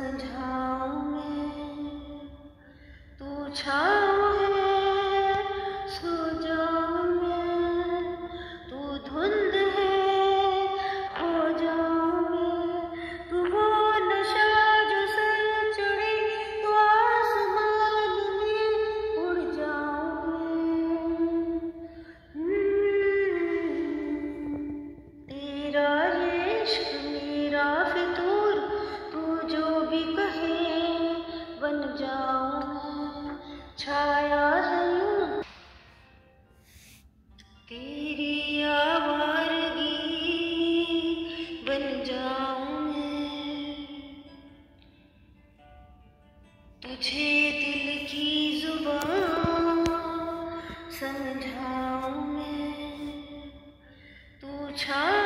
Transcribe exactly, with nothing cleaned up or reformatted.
समझाऊं मैं। तू छाँव है, सो जाऊं मैं। तू धुंध है, खो जाऊं मैं। तू वो नशा जो सर चढ़े, तो आसमान में उड़ जाऊं मैं। हम्म, तेरा ये इश्क मेरा फितूर, तू जो भी कहे बन जाऊं मैं। छाया है यूं तेरी आवारगी, बन जाऊं मैं। तुझे दिल की जुबान समझाऊं मैं। तू छा